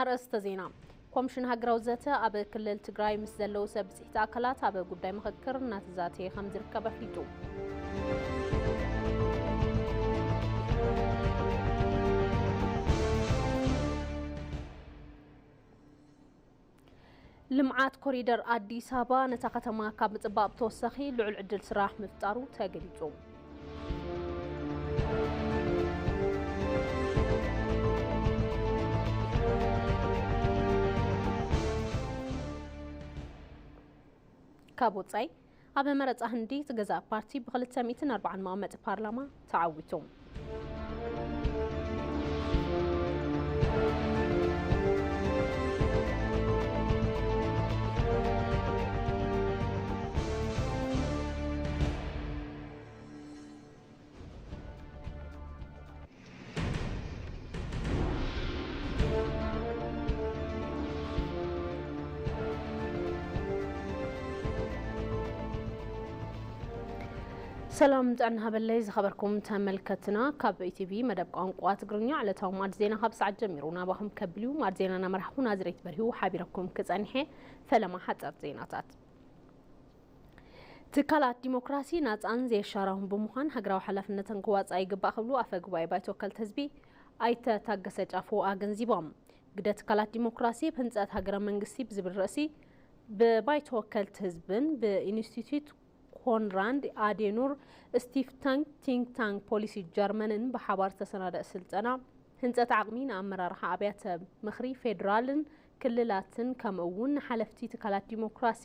ኣርእስተ ዜና። ኮሚሽን ሃገራዊ ዘተ ኣብ ክልል ትግራይ ምስ ዘለዉ ሰብ ብፅሕቲ ኣካላት ኣብ ጉዳይ ምኽክር እናተዛተየ ከም ዝርከብ ኣፍሊጡ። ልምዓት ኮሪደር ኣዲስ ኣበባ ነታ ከተማ ካብ ምፅባቕ ብተወሳኺ ልዑል ዕድል ስራሕ ምፍጣሩ ተገሊጹ። ካብ ወጻኢ፣ ኣብ መረጻ ህንዲ ዝገዛእ ፓርቲ ብ ክልተ ሚእትን ኣርባዓን መቐመጢ ፓርላማ ተዓዊቱ። ሰላም ጥዕና ሃበለይ ዝኸበርኩም ተመልከትና፣ ካብ ኢቲቪ መደብ ቋንቋ ትግርኛ ዕለታዊ ማዕድ ዜና ካብ ሰዓት ጀሚሩ ናባኹም ከብል እዩ። ማዕድ ዜና እናመራሕኹ ናዝሬት በሪሁ ሓቢረኩም ክጸንሐ። ፈለማ ሓጸርቲ ዜናታት። ትካላት ዲሞክራሲ ናጻን ዘየሻራውን ብምዃን ሃገራዊ ሓላፍነተን ክዋጻ ይግባእ ክብሉ ኣፈ ጉባኤ ባይቶ ወከልቲ ህዝቢ ኣይተ ታገሰ ጫፎ ኣገንዚቦም። ግደ ትካላት ዲሞክራሲ ብህንጸት ሃገረ መንግስቲ ብዝብል ርእሲ ብባይቶ ወከልቲ ህዝብን ብኢንስቲትዩት ኮንራድ ኣዴኑር ስቲፍ ታንክ ቲንክ ታንክ ፖሊሲ ጀርመንን ብሓባር ዝተሰናደአ ስልጠና ህንጸት ዓቕሚ ንኣመራርሓ ኣብያተ ምኽሪ ፌዴራልን ክልላትን ከምኡ እውን ንሓለፍቲ ትካላት ዲሞክራሲ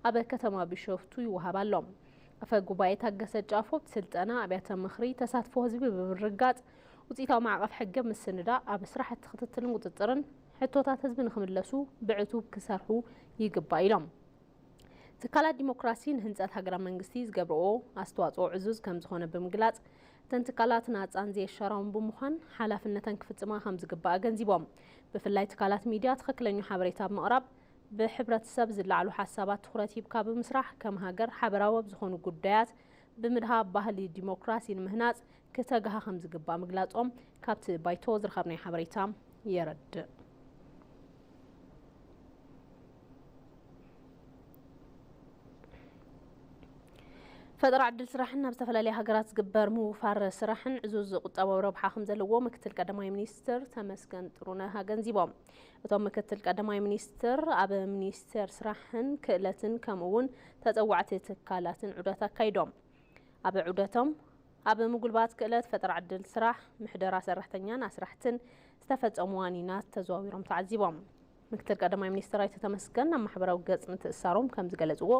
ኣብ ከተማ ቢሾፍቱ ይወሃብ ኣሎ። ኣፈ ጉባኤ ታገሰ ጫፎ፣ እቲ ስልጠና ኣብያተ ምኽሪ ተሳትፎ ህዝቢ ብምርግጋጽ፣ ውፅኢታዊ ማዕቐፍ ሕጊ ምስንዳእ፣ ኣብ ስራሕቲ ክትትልን ቁፅፅርን ሕቶታት ህዝቢ ንክምለሱ ብዕቱብ ክሰርሑ ይግባእ ኢሎም። ትካላት ዲሞክራሲ ንህንፀት ሃገረ መንግስቲ ዝገብርኦ ኣስተዋፅኦ ዕዙዝ ከም ዝኾነ ብምግላፅ፣ እተን ትካላት ናፃን ዘየሻራውን ብምዃን ሓላፍነተን ክፍፅማ ከም ዝግባእ ኣገንዚቦም። ብፍላይ ትካላት ሚድያ ትኽክለኛ ሓበሬታ ብምቕራብ፣ ብሕብረተሰብ ዝለዓሉ ሓሳባት ትኹረት ሂብካ ብምስራሕ፣ ከም ሃገር ሓበራዊ ኣብ ዝኾኑ ጉዳያት ብምድሃብ ባህሊ ዲሞክራሲ ንምህናፅ ክተግሃ ከም ዝግባእ ምግላፆም ካብቲ ባይቶ ዝረኸብናዮ ሓበሬታ የረድእ። ፈጠራ ዕድል ስራሕን ኣብ ዝተፈላለያ ሃገራት ዝግበር ምውፋር ስራሕን ዕዙዝ ቁጠባዊ ረብሓ ከም ዘለዎ ምክትል ቀዳማይ ሚኒስትር ተመስገን ጥሩነህ ኣገንዚቦም። እቶም ምክትል ቀዳማይ ሚኒስትር ኣብ ሚኒስቴር ስራሕን ክእለትን ከምኡ እውን ተፀዋዕቲ ትካላትን ዑደት ኣካይዶም። ኣብ ዑደቶም ኣብ ምጉልባት ክእለት፣ ፈጠራ ዕድል ስራሕ፣ ምሕደራ ሰራሕተኛን ኣስራሕትን ዝተፈፀሙ ዋኒናት ተዘዋዊሮም ተዓዚቦም። ምክትል ቀዳማይ ሚኒስትር ኣይተ ተመስገን ኣብ ማሕበራዊ ገፅ ምትእሳሮም ከም ዝገለፅዎ፣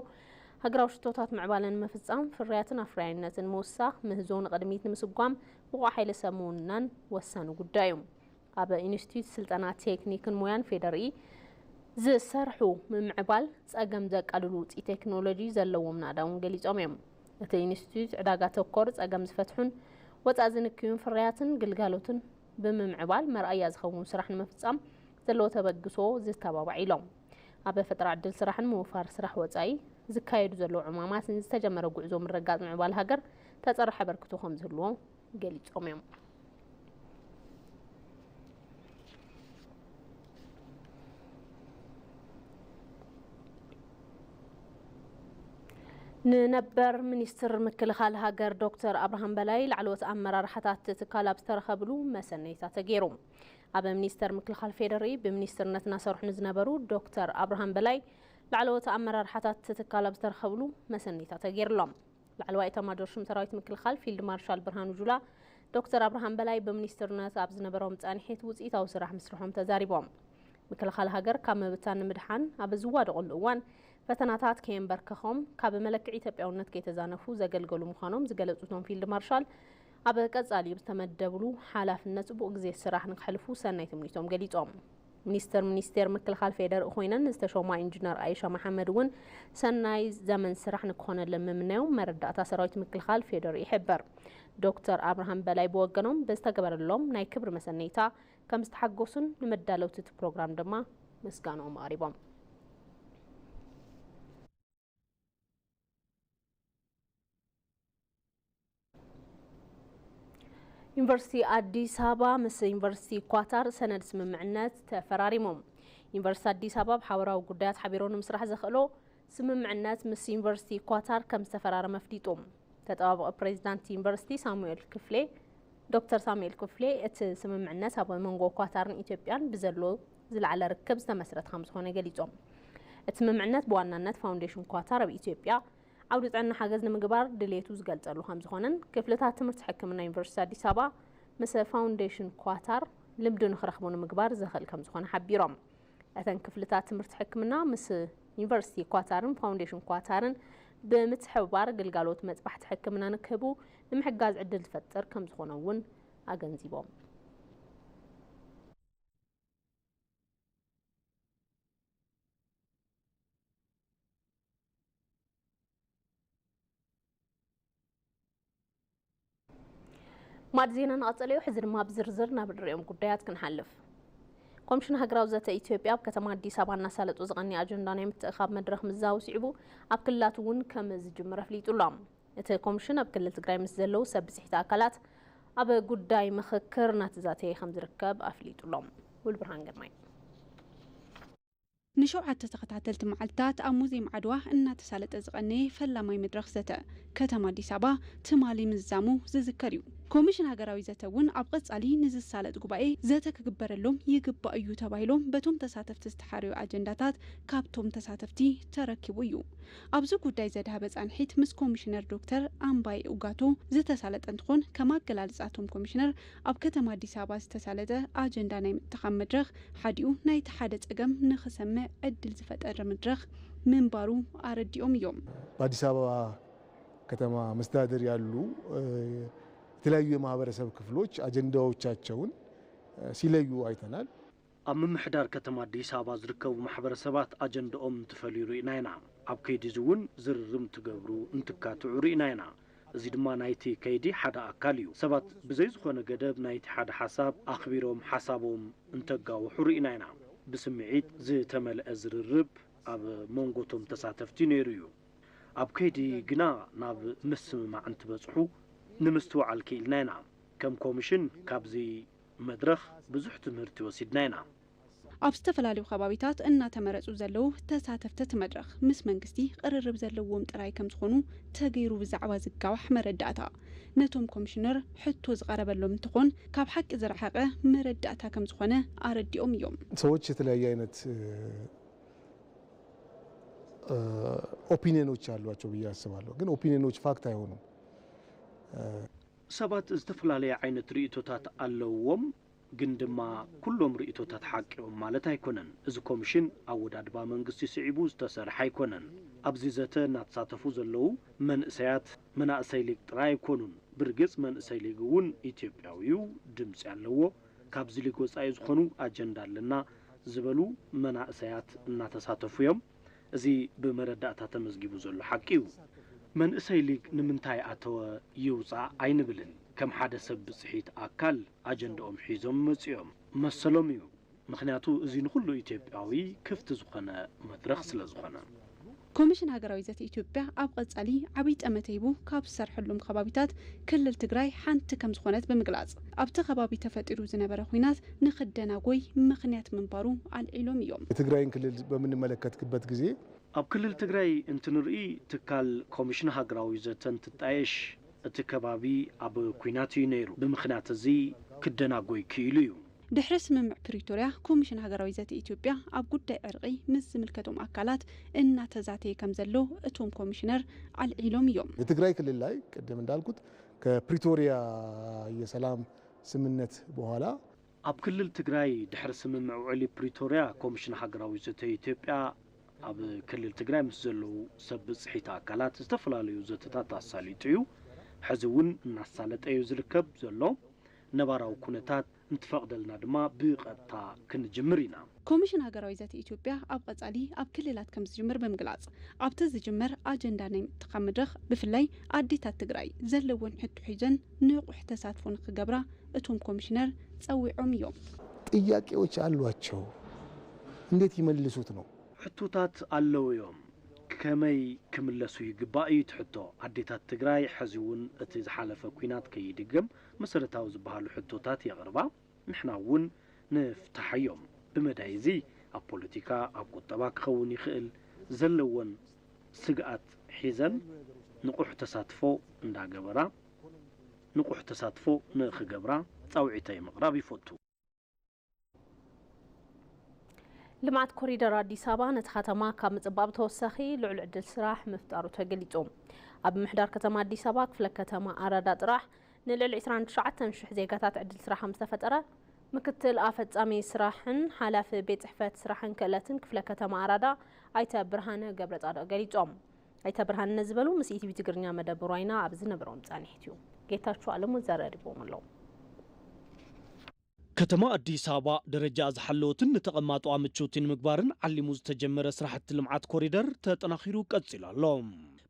ሃገራዊ ሽቶታት ምዕባለ ንምፍፃም፣ ፍርያትን ኣፍራይነትን ምውሳኽ፣ ምህዞ ንቕድሚት ንምስጓም፣ ብቑዕ ሓይሊ ሰብ ምውናን ወሳኒ ጉዳይ እዩ። ኣብ ኢንስቲትዩት ስልጠና ቴክኒክን ሞያን ፌደሪኢ ዝሰርሑ ምምዕባል ጸገም ዘቃልሉ ውፅኢት ቴክኖሎጂ ዘለዎም ናእዳ እውን ገሊጾም እዮም። እቲ ኢንስቲትዩት ዕዳጋ ተኮር ጸገም ዝፈትሑን ወጻኢ ዝንክዩን ፍርያትን ግልጋሎትን ብምምዕባል መርኣያ ዝኸውን ስራሕ ንምፍጻም ዘለዎ ተበግሶ ዝተባባዕ ኢሎም። ኣብ ፈጠራ ዕድል ስራሕን ምውፋር ስራሕ ወጻኢ ዝካየዱ ዘለዉ ዕማማትን ዝተጀመረ ጉዕዞ ምርግጋጽ ምዕባለ ሃገር ተጸራሒ ኣበርክቶ ከም ዝህልዎ ገሊጾም እዮም። ንነበር ሚኒስትር ምክልኻል ሃገር ዶክተር ኣብርሃም በላይ ላዕለዎት ኣመራርሓታት ትካል ኣብ ዝተረኸብሉ መሰነይታ ተገይሩ። ኣብ ሚኒስተር ምክልኻል ፌደሪ ብሚኒስትርነት እናሰርሑ ንዝነበሩ ዶክተር ኣብርሃም በላይ ላዕለዎት ኣመራርሓታት ትካል ኣብ ዝተረኸብሉ መሰነይታ ተገይርሎም። ላዕለዋይ ኤታማጆር ሹም ሰራዊት ምክልኻል ፊልድ ማርሻል ብርሃኑ ጁላ፣ ዶክተር ኣብርሃም በላይ ብሚኒስትርነት ኣብ ዝነበሮም ጻንሒት ውጽኢታዊ ስራሕ ምስርሖም ተዛሪቦም። ምክልኻል ሃገር ካብ ምብታን ንምድሓን ኣብ ዝዋደቐሉ እዋን ፈተናታት ከየንበርከኾም ካብ መለክዒ ኢትዮጵያውነት ከይተዛነፉ ዘገልገሉ ምዃኖም ዝገለጹ እቶም ፊልድ ማርሻል፣ ኣብ ቀጻሊ ዝተመደብሉ ሓላፍነት ጽቡቕ ግዜ ስራሕ ንክሕልፉ ሰናይ ትምኒቶም ገሊጾም። ሚኒስትር ሚኒስቴር ምክልኻል ፌደሪኢ ኮይነን ዝተሾማ ኢንጂነር ኣይሻ መሓመድ እውን ሰናይ ዘመን ስራሕ ንክኾነለን ምምናዮም መረዳእታ ሰራዊት ምክልኻል ፌደሪኢ ይሕብር። ዶክተር ኣብርሃም በላይ ብወገኖም ብዝተገበረሎም ናይ ክብሪ መሰነይታ ከም ዝተሓጎሱን ንመዳለውቲ እቲ ፕሮግራም ድማ ምስጋንኦም ኣቕሪቦም። ዩኒቨርሲቲ ኣዲስ ኣበባ ምስ ዩኒቨርሲቲ ኳታር ሰነድ ስምምዕነት ተፈራሪሞም። ዩኒቨርሲቲ ኣዲስ ኣበባ ኣብ ሓበራዊ ጉዳያት ሓቢሮ ንምስራሕ ዘኽእሎ ስምምዕነት ምስ ዩኒቨርሲቲ ኳታር ከም ዝተፈራረመ ኣፍሊጡ። ተጠባባቒ ፕሬዚዳንት ዩኒቨርሲቲ ሳሙኤል ክፍሌ፣ ዶክተር ሳሙኤል ክፍሌ፣ እቲ ስምምዕነት ኣብ መንጎ ኳታርን ኢትዮጵያን ብዘሎ ዝለዓለ ርክብ ዝተመስረተ ከም ዝኾነ ገሊጾም። እቲ ስምምዕነት ብዋናነት ፋውንዴሽን ኳታር ኣብ ኢትዮጵያ ዓውዲ ጥዕና ሓገዝ ንምግባር ድሌቱ ዝገልጸሉ ከም ዝኾነን ክፍልታት ትምህርቲ ሕክምና ዩኒቨርሲቲ ኣዲስ ኣበባ ምስ ፋውንዴሽን ኳታር ልምዲ ንክረኽቡ ንምግባር ዘኽእል ከም ዝኾነ ሓቢሮም። እተን ክፍልታት ትምህርቲ ሕክምና ምስ ዩኒቨርሲቲ ኳታርን ፋውንዴሽን ኳታርን ብምትሕብባር ግልጋሎት መጥባሕቲ ሕክምና ንክህቡ ንምሕጋዝ ዕድል ዝፈጥር ከም ዝኾነ እውን ኣገንዚቦም። ማዕድ ዜና ንቐጸለ እዩ። ሕዚ ድማ ብዝርዝር ናብ ንሪኦም ጉዳያት ክንሓልፍ። ኮሚሽን ሃገራዊ ዘተ ኢትዮጵያ ኣብ ከተማ ኣዲስ ኣበባ እናሳለጡ ዝቐኒ ኣጀንዳ ናይ ምትእኻብ መድረኽ ምዛው ስዒቡ ኣብ ክልላት እውን ከም ዝጅምር ኣፍሊጡ ኣሎ። እቲ ኮሚሽን ኣብ ክልል ትግራይ ምስ ዘለዉ ሰብ ብፅሒት ኣካላት ኣብ ጉዳይ ምኽክር እናተዛተየ ከም ዝርከብ ኣፍሊጡ ኣሎ። ውልብርሃን ግርማይ። ንሸውዓተ ተኸታተልቲ መዓልታት ኣብ ሙዚየም ዓድዋ እናተሳለጠ ዝቐነየ ፈላማይ መድረኽ ዘተ ከተማ ኣዲስ ኣበባ ትማሊ ምዝዛሙ ዝዝከር እዩ። ኮሚሽን ሃገራዊ ዘተ እውን ኣብ ቐጻሊ ንዝሳለጥ ጉባኤ ዘተ ክግበረሎም ይግባእ እዩ ተባሂሎም በቶም ተሳተፍቲ ዝተሓረዩ ኣጀንዳታት ካብቶም ተሳተፍቲ ተረኪቡ እዩ። ኣብዚ ጉዳይ ዘድሃበ ጻንሒት ምስ ኮሚሽነር ዶክተር ኣምባየ ኡጋቶ ዝተሳለጠ እንትኾን፣ ከም ኣገላልጻ እቶም ኮሚሽነር ኣብ ከተማ ኣዲስ ኣበባ ዝተሳለጠ ኣጀንዳ ናይ ምጥኻም መድረኽ ሓዲኡ ናይቲ ሓደ ጸገም ንኽሰምዕ ዕድል ዝፈጠረ መድረኽ ምንባሩ ኣረዲኦም እዮም። በአዲስ አበባ ከተማ መስተዳድር ያሉ የተለያዩ የማህበረሰብ ክፍሎች አጀንዳዎቻቸውን ሲለዩ አይተናል። ኣብ ምምሕዳር ከተማ ኣዲስ ኣበባ ዝርከቡ ማሕበረሰባት ኣጀንድኦም እንትፈልዩ ርኢና ኢና። ኣብ ከይዲ እዚ እውን ዝርርብ እንትገብሩ እንትካትዑ ርኢና ኢና። እዚ ድማ ናይቲ ከይዲ ሓደ ኣካል እዩ። ሰባት ብዘይ ዝኾነ ገደብ ናይቲ ሓደ ሓሳብ ኣኽቢሮም ሓሳቦም እንተጋውሑ ርኢና ኢና። ብስምዒት ዝተመልአ ዝርርብ ኣብ መንጎ እቶም ተሳተፍቲ ነይሩ እዩ። ኣብ ከይዲ ግና ናብ ምስምማዕ እንትበፅሑ ንምስትውዓል ክኢልና ኢና። ከም ኮሚሽን ካብዚ መድረኽ ብዙሕ ትምህርቲ ወሲድና ኢና። ኣብ ዝተፈላለዩ ከባቢታት እናተመረፁ ዘለዉ ተሳተፍቲ እቲ መድረኽ ምስ መንግስቲ ቅርርብ ዘለዎም ጥራይ ከምዝኾኑ ተገይሩ ብዛዕባ ዝጋዋሕ መረዳእታ ነቶም ኮሚሽነር ሕቶ ዝቐረበሎም እንትኾን ካብ ሓቂ ዝረሓቐ መረዳእታ ከምዝኾነ ኣረዲኦም እዮም። ሰዎች የተለያየ አይነት opinion ኦች አሏቸው ብዬ አስባለሁ። ግን opinion ኦች fact አይሆኑም። ሰባት ዝተፈላለየ ዓይነት ርእይቶታት ኣለውዎም፣ ግን ድማ ኩሎም ርእይቶታት ሓቂ እዮም ማለት ኣይኮነን። እዚ ኮሚሽን ኣወዳድባ መንግስቲ ስዒቡ ዝተሰርሐ ኣይኮነን። ኣብዚ ዘተ እናተሳተፉ ዘለዉ መንእሰያት፣ መናእሰይ ሊግ ጥራይ ኣይኮኑን። ብርግጽ መንእሰይ ሊግ እውን ኢትዮጵያዊ እዩ፣ ድምጺ ኣለዎ። ካብዚ ሊግ ወጻኢ ዝኾኑ ኣጀንዳ ኣለና ዝበሉ መናእሰያት እናተሳተፉ እዮም። እዚ ብመረዳእታ ተመዝጊቡ ዘሎ ሓቂ እዩ። መንእሰይ ሊግ ንምንታይ ኣተወ ይውጻእ ኣይንብልን። ከም ሓደ ሰብ ብጽሒት ኣካል ኣጀንድኦም ሒዞም መጺኦም መሰሎም እዩ። ምኽንያቱ እዚ ንኹሉ ኢትዮጵያዊ ክፍቲ ዝኾነ መድረኽ ስለ ዝኾነ። ኮሚሽን ሃገራዊ ዘተ ኢትዮጵያ ኣብ ቐጻሊ ዓብይ ጠመተ ሂቡ ካብ ዝሰርሐሎም ከባቢታት ክልል ትግራይ ሓንቲ ከምዝኾነት ብምግላጽ ኣብቲ ከባቢ ተፈጢሩ ዝነበረ ኹናት ንኽደናጎይ ምኽንያት ምንባሩ ኣልዒሎም እዮም። የትግራይን ክልል በምንመለከትበት ጊዜ ኣብ ክልል ትግራይ እንትንርኢ ትካል ኮሚሽን ሃገራዊ ዘተ እንትጣየሽ እቲ ከባቢ ኣብ ኲናት እዩ ነይሩ። ብምኽንያት እዚ ክደናጎይ ክኢሉ እዩ። ድሕሪ ስምምዕ ፕሪቶርያ ኮሚሽን ሃገራዊ ዘተ ኢትዮጵያ ኣብ ጉዳይ ዕርቒ ምስ ዝምልከቶም ኣካላት እናተዛተየ ከም ዘሎ እቶም ኮሚሽነር ኣልዒሎም እዮም። የትግራይ ክልል ላይ ቅድም እንዳልኩት ከፕሪቶሪያ የሰላም ስምምነት በኋላ ኣብ ክልል ትግራይ ድሕሪ ስምምዕ ውዕሊ ፕሪቶርያ ኮሚሽን ሃገራዊ ዘተ ኢትዮጵያ ኣብ ክልል ትግራይ ምስ ዘለዉ ሰብ ብፅሒት ኣካላት ዝተፈላለዩ ዘተታት ኣሳሊጡ እዩ። ሕዚ እውን እናሳለጠ እዩ ዝርከብ ዘሎ። ነባራዊ ኩነታት እንትፈቕደልና ድማ ብቐጥታ ክንጅምር ኢና። ኮሚሽን ሃገራዊ ዘተ ኢትዮጵያ ኣብ ቐፃሊ ኣብ ክልላት ከም ዝጅምር ብምግላፅ ኣብቲ ዝጅመር ኣጀንዳ ናይ ምጥኻም መድረኽ ብፍላይ ኣዴታት ትግራይ ዘለወን ሕቶ ሒዘን ንቑሕ ተሳትፎ ንክገብራ እቶም ኮሚሽነር ፀዊዖም እዮም። ጥያቄዎች አሏቸው፣ እንዴት ይመልሱት ነው። ሕቶታት ኣለዉ እዮም፣ ከመይ ክምለሱ ይግባእ እዩ እቲ ሕቶ። ኣዴታት ትግራይ ሕዚ እውን እቲ ዝሓለፈ ኲናት ከይድገም መሰረታዊ ዝበሃሉ ሕቶታት የቕርባ። ንሕና እውን ንፍትሓዮም። ብመዳይ እዚ ኣብ ፖለቲካ፣ ኣብ ቁጠባ ክኸውን ይኽእል ዘለወን ስግኣት ሒዘን ንቑሕ ተሳትፎ እንዳገበራ ንቑሕ ተሳትፎ ንኽገብራ ጻውዒተይ ምቕራብ ይፈቱ። ልምዓት ኮሪደር ኣዲስ ኣበባ ነቲ ከተማ ካብ ምጽባብ ተወሳኺ ልዑል ዕድል ስራሕ ምፍጣሩ ተገሊጹ። ኣብ ምምሕዳር ከተማ ኣዲስ ኣበባ ክፍለ ከተማ ኣራዳ ጥራሕ ንልዕሊ ዕስራን ትሽዓተን ሽሕ ዜጋታት ዕድል ስራሕ ከም ዝተፈጠረ ምክትል ኣፈጻሚ ስራሕን ሓላፊ ቤት ጽሕፈት ስራሕን ክእለትን ክፍለ ከተማ ኣራዳ ኣይተ ብርሃነ ገብረጻድቕ ገሊጾም። ኣይተ ብርሃነ ነዚ ዝበሉ ምስ ኢቲቪ ትግርኛ መደብ ሩዋይና ኣብ ዝነበሮም ጻንሒት እዩ። ጌታቸው ኣለሙ ዘረድዎም ኣለዉ። ከተማ ኣዲስ ኣበባ ደረጃኣ ዝሓለወትን ንተቐማጦኣ ምችውቲ ንምግባርን ዓሊሙ ዝተጀመረ ስራሕቲ ልምዓት ኮሪደር ተጠናኺሩ ቀጺሉ ኣሎ።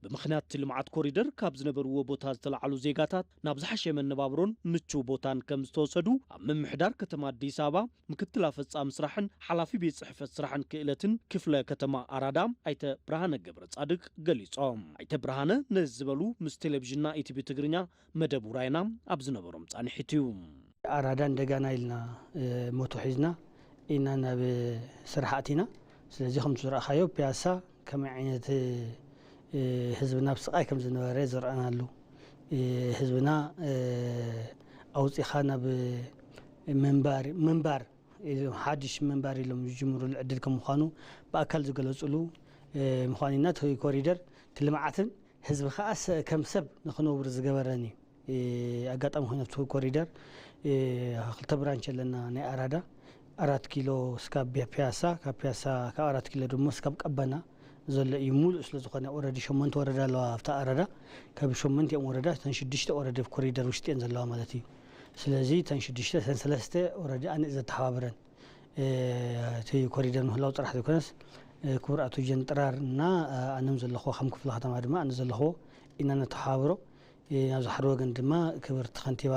ብምኽንያት እቲ ልምዓት ኮሪደር ካብ ዝነበርዎ ቦታ ዝተለዓሉ ዜጋታት ናብ ዝሓሸ መነባብሮን ምችው ቦታን ከም ዝተወሰዱ ኣብ ምምሕዳር ከተማ ኣዲስ ኣበባ ምክትል ኣፈጻሚ ስራሕን ሓላፊ ቤት ጽሕፈት ስራሕን ክእለትን ክፍለ ከተማ ኣራዳ ኣይተ ብርሃነ ገብረ ጻድቅ ገሊጾም። ኣይተ ብርሃነ ነዚ ዝበሉ ምስ ቴሌቪዥንና ኢቲቪ ትግርኛ መደብ ውራይና ኣብ ዝነበሮም ጻንሒት እዩ። ኣራዳ እንደጋና ኢልና ሞቶ ሒዝና ኢና ናብ ስራሕ ኣቲና። ስለዚ ከምቲ ዝረኣኻዮ ፒያሳ ከመይ ዓይነት ህዝብና ኣብ ስቓይ ከም ዝነበረ ዝረኣናሉ፣ ህዝብና ኣውፂኻ ናብ ምንባር ምንባር ኢሎም ሓድሽ ምንባር ኢሎም ዝጅምሩሉ ዕድል ከም ምዃኑ ብኣካል ዝገለፅሉ ምዃኑ ኢና። እቲ ኮሪደር እቲ ልምዓትን ህዝቢ ከዓ ከም ሰብ ንክነብር ዝገበረን እዩ። ኣጋጣሚ ኮይኑ ኣብቲ ኮሪደር ክልተ ብራንች ኣለና ናይ ኣራዳ ኣራት ኪሎ ስካብ ፒያሳ ካብ ፒያሳ ካብ ኣራት ኪሎ ደሞ ስካብ ቀበና ዘሎ እዩ። ሙሉእ ስለ ዝኾነ ኦረዲ ሸሞንተ ወረዳ ኣለዋ ኣብታ ኣራዳ ካብ ሸሞንቲኦም ወረዳ እተን ሽዱሽተ ኦረዲ ኣብ ኮሪደር ውሽጢ እየን ዘለዋ ማለት እዩ። ስለዚ እተን ሽዱሽተ እተን ሰለስተ ኦረዲ ኣነ ዘተሓባብረን እቲ ኮሪደር ምህላው ጥራሕ ዘይኮነስ ክቡር ኣቶ ጀን ጥራር እና ኣነም ዘለኹዎ ከም ክፍለ ከተማ ድማ ኣነ ዘለኹዎ ኢና ነተሓባብሮ። ናብዚ ሓደ ወገን ድማ ክብርቲ ከንቲባ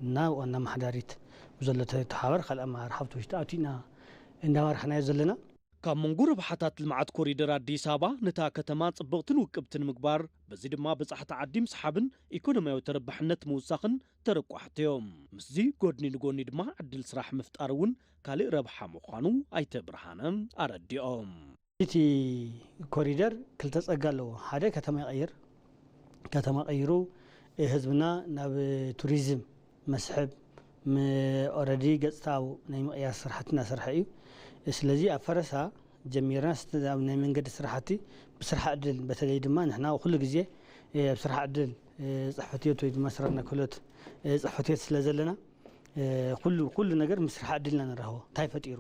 እና ዋና ኣመሓዳሪት ብዘሎ ተሓባር ካልእ ኣመራርሓ ኣብቲ ውሽጢ ኣቲና እንዳመራሕናዮ ዘለና። ካብ መንጎ ረብሓታት ልምዓት ኮሪደር ኣዲስ ኣበባ ነታ ከተማ ጽብቕትን ውቅብትን ምግባር፣ በዚ ድማ በጻሕቲ ዓዲ ምስሓብን ኢኮኖሚያዊ ተረባሕነት ምውሳኽን ተረቋሕቲ እዮም። ምስዚ ጎድኒ ንጎኒ ድማ ዕድል ስራሕ ምፍጣር እውን ካልእ ረብሓ ምዃኑ ኣይተ ብርሃነ ኣረዲኦም። እቲ ኮሪደር ክልተ ጸጋ ኣለዎ። ሓደ ከተማ ይቕይር፣ ከተማ ቀይሩ ህዝብና ናብ ቱሪዝም መስሕብ ኦረዲ ገፅታው ናይ ምቕያር ስራሕቲ እናሰርሐ እዩ። ስለዚ ኣብ ፈረሳ ጀሚርና ኣብ ናይ መንገዲ ስራሕቲ ብስራሕ ዕድል በተለይ ድማ ንሕና ኩሉ ግዜ ኣብ ስራሕ ዕድል ፅሕፈት ቤት ወይ ድማ ስራና ክህሎት ፅሕፈት ቤት ስለ ዘለና ኩሉ ኩሉ ነገር ምስ ስራሕ ዕድልና ንረኽቦ እንታይ ፈጢሩ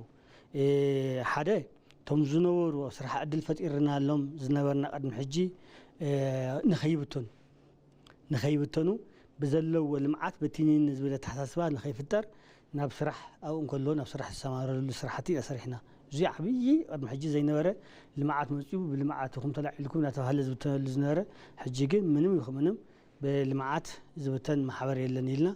ሓደ እቶም ዝነበሩ ኣብ ስራሕ ዕድል ፈጢርናሎም ዝነበርና ቅድሚ ሕጂ ንኸይብተኑ ንኸይብተኑ ብዘለዎ ልምዓት በቲኒኒ ዝብል ኣተሓሳስባ ንኸይፍጠር ናብ ስራሕ ኣብኡ እንከሎ ናብ ስራሕ ዝሰማረረሉ ስራሕቲ ኢና ሰሪሕና። እዚ ዓብዪ ቅድሚ ሕጂ ዘይነበረ ልምዓት መፂኡ ብልምዓት ኢኹም ተላዒልኩም እናተባህለ ዝብተነሉ ዝነበረ ሕጂ ግን ምንም ይኹን ምንም ብልምዓት ዝብተን ማሕበር የለን ኢልና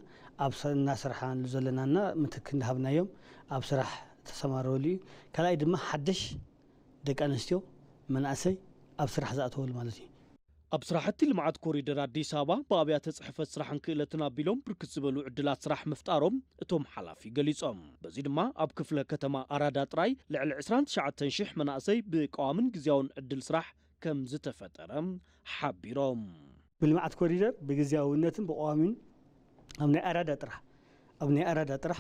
ኣብ እናሰራሕናሉ ዘለናና ምትክ እንዳሃብናዮም ኣብ ስራሕ ተሰማረወሉ እዩ። ካልኣይ ድማ ሓደሽ ደቂ ኣንስትዮ መናእሰይ ኣብ ስራሕ ዝኣተወሉ ማለት እዩ። ኣብ ስራሕቲ ልምዓት ኮሪደር ኣዲስ ኣበባ ብኣብያተ ፅሕፈት ስራሕን ክእለትን ኣቢሎም ብርክት ዝበሉ ዕድላት ስራሕ ምፍጣሮም እቶም ሓላፊ ገሊፆም። በዚ ድማ ኣብ ክፍለ ከተማ ኣራዳ ጥራይ ልዕሊ ዕስራን ትሽዓተን ሽሕ መናእሰይ ብቀዋምን ግዝያውን ዕድል ስራሕ ከም ዝተፈጠረ ሓቢሮም። ብልምዓት ኮሪደር ብግዝያውነትን ብቀዋሚን ኣብ ናይ ኣራዳ ጥራሕ ኣብ ናይ ኣራዳ ጥራሕ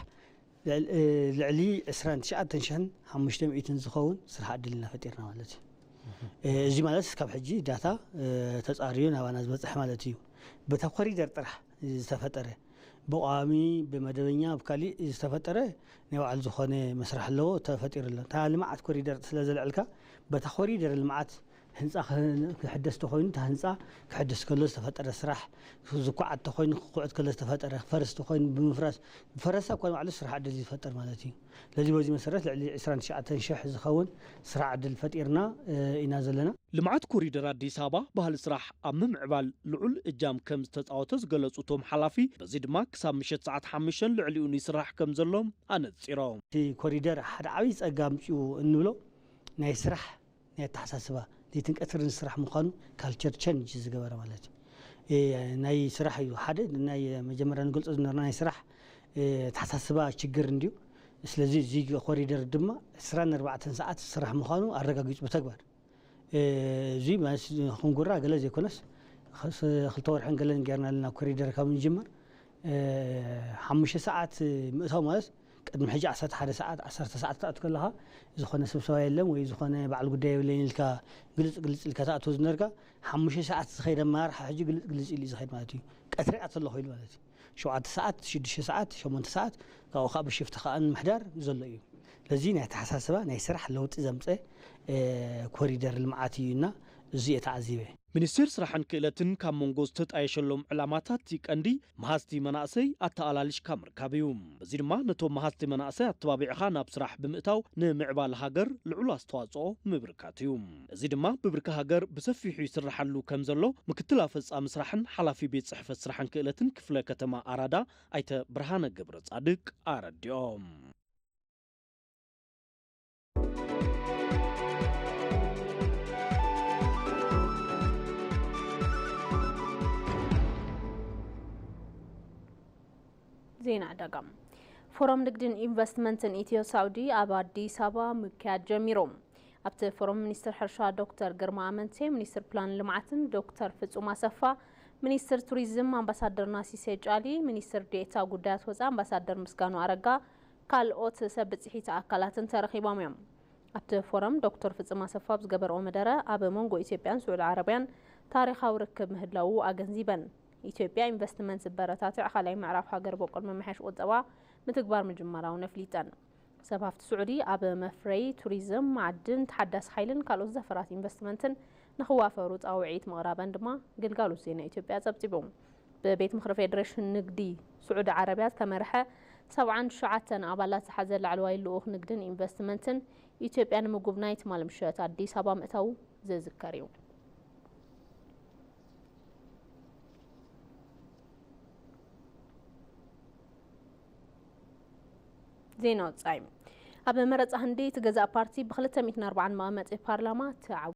ልዕሊ ዕስራን ትሽዓተን ሽሕን ሓሙሽተ ሚእትን ዝኸውን ስራሕ ዕድል ኢና ፈጢርና ማለት እዩ። እዚ ማለት ካብ ሕጂ ዳታ ተፃርዩ ናባና ዝበፅሕ ማለት እዩ። በታ ኮሪደር ጥራሕ ዝተፈጠረ ብቋሚ ብመደበኛ ኣብ ካሊእ ዝተፈጠረ ናይ ባዕሉ ዝኾነ መስርሕ ኣለዎ ተፈጢሩ ኣሎ። እታ ልምዓት ኮሪደር ስለ ዘልዐልካ በታ ኮሪደር ልምዓት ህንፃ ክሕደስ ተኾይኑ እታ ህንፃ ክሕደስ ከሎ ዝተፈጠረ ስራሕ፣ ዝኳዓት ተኾይኑ ክኩዕት ከሎ ዝተፈጠረ፣ ክፈርስ ተኾይኑ ብምፍራስ፣ ብፈረሳ እኳ ንባዕሉ ስራሕ ዕድል እዩ ዝፈጥር ማለት እዩ። ስለዚ በዚ መሰረት ልዕሊ ዕስራን ትሽዓተን ሽሕ ዝኸውን ስራሕ ዕድል ፈጢርና ኢና ዘለና። ልምዓት ኮሪደር ኣዲስ ኣበባ ባህሊ ስራሕ ኣብ ምምዕባል ልዑል እጃም ከም ዝተፃወተ ዝገለፁ እቶም ሓላፊ፣ በዚ ድማ ክሳብ ምሸት ሰዓት ሓሙሽተን ልዕሊኡን ይስራሕ ከም ዘሎ ኣነፂሮም። እቲ ኮሪደር ሓደ ዓብዪ ጸጋ ኣምጺኡ እንብሎ ናይ ስራሕ ናይ ኣተሓሳስባ ለይትን ቀትርን ዝስራሕ ምዃኑ ካልቸር ቸንጅ ዝገበረ ማለት እዩ። ናይ ስራሕ እዩ ሓደ ናይ መጀመርያ ንገልጾ ዝነበርና ናይ ስራሕ ኣተሓሳስባ ችግር እንድዩ። ስለዚ እዚ ኮሪደር ድማ ዕስራን ኣርባዕተን ሰዓት ስራሕ ምዃኑ ኣረጋጊጹ ብተግባር። እዚ ክንጉራ ገለ ዘይኮነስ ክልተ ወርሕን ገለን ጌርና ኣለና ኮሪደር ካብ ንጅምር ሓሙሽተ ሰዓት ምእታው ማለት ቅድሚ ሕጂ ዓሰርተ ሓደ ሰዓት ዓሰርተ ሰዓት ክትኣቱ ከለኻ ዝኾነ ስብሰባ የለን ወይ ዝኾነ በዓል ጉዳይ የብለን ኢልካ ግልጽ ግልጽ ኢልካ ትኣትዎ ዝነበርካ ሓሙሽተ ሰዓት ዝኸይድ ኣመራርሓ ሕጂ ግልጽ ግልጽ ኢሉ እዩ ዝኸይድ ማለት እዩ። ቀትሪ ኣተ ኣለኹ ኢሉ ማለት እዩ። ሸውዓተ ሰዓት ሽዱሽተ ሰዓት ሸሞንተ ሰዓት ካብኡ ከዓ ብሽፍቲ ከዓ ንምሕዳር ዘሎ እዩ። ስለዚ ናይ ኣተሓሳስባ ናይ ስራሕ ለውጢ ዘምፀ ኮሪደር ልምዓት እዩ እና እዚ እየ ተዓዚበ። ሚኒስቴር ስራሕን ክእለትን ካብ መንጎ ዝተጣየሸሎም ዕላማታት እቲ ቀንዲ መሃዝቲ መናእሰይ ኣተኣላሊሽካ ምርካብ እዩ። እዚ ድማ ነቶም መሃዝቲ መናእሰይ ኣተባቢዕኻ ናብ ስራሕ ብምእታው ንምዕባለ ሃገር ልዑል ኣስተዋፅኦ ምብርካት እዩ። እዚ ድማ ብብርኪ ሃገር ብሰፊሑ ይስራሓሉ ከም ዘሎ ምክትል ኣፈፃሚ ስራሕን ሓላፊ ቤት ፅሕፈት ስራሕን ክእለትን ክፍለ ከተማ ኣራዳ ኣይተ ብርሃነ ገብረ ፃድቅ ኣረዲኦም። ዜና ዕዳጋ። ፎረም ንግድን ኢንቨስትመንትን ኢትዮ ሳውዲ ኣብ ኣዲስ ኣበባ ምክያድ ጀሚሩ። ኣብቲ ፎረም ሚኒስትር ሕርሻ ዶክተር ግርማ ኣመንቴ፣ ሚኒስትር ፕላን ልምዓትን ዶክተር ፍጹም ኣሰፋ፣ ሚኒስትር ቱሪዝም ኣምባሳደር ናሲሴ ጫሊ፣ ሚኒስትር ዴኤታ ጉዳያት ወፃኢ ኣምባሳደር ምስጋኑ ኣረጋ፣ ካልኦት ሰብ ብፅሒት ኣካላትን ተረኺቦም እዮም። ኣብቲ ፎረም ዶክተር ፍጹም ኣሰፋ ኣብ ዝገበርኦ መደረ ኣብ መንጎ ኢትዮጵያን ስዑዲ ዓረብያን ታሪኻዊ ርክብ ምህላዉ ኣገንዚበን። ኢትዮጵያ ኢንቨስትመንት ዝበረታትዕ ካልኣይ ምዕራፍ ሃገር በቆል ምምሕያሽ ቁጠባ ምትግባር ምጅማራ እውን ኣፍሊጠን። ሰብ ሃፍቲ ስዑዲ ኣብ መፍረይ ቱሪዝም፣ መዓድን፣ ተሓዳሲ ሓይልን ካልኦት ዘፈራት ኢንቨስትመንትን ንኽዋፈሩ ፃውዒት ምቕራበን ድማ ግልጋሎት ዜና ኢትዮጵያ ፀብፂቡ። ብቤት ምኽሪ ፌዴሬሽን ንግዲ ስዑዲ ዓረብያ ዝተመርሐ ሰብዓን ትሽዓተን ኣባላት ዝሓዘ ላዕለዋይ ልኡኽ ንግድን ኢንቨስትመንትን ኢትዮጵያ ንምጉብናይ ትማሊ ምሸት ኣዲስ ኣበባ ምእታዉ ዝዝከር እዩ። ዜና ወጻኢ። ኣብ መረጻ ህንዲ እቲ ገዛእ ፓርቲ ብ ክልተ ሚእትን ኣርባዓን መቐመጢ ፓርላማ ተዓዊቱ።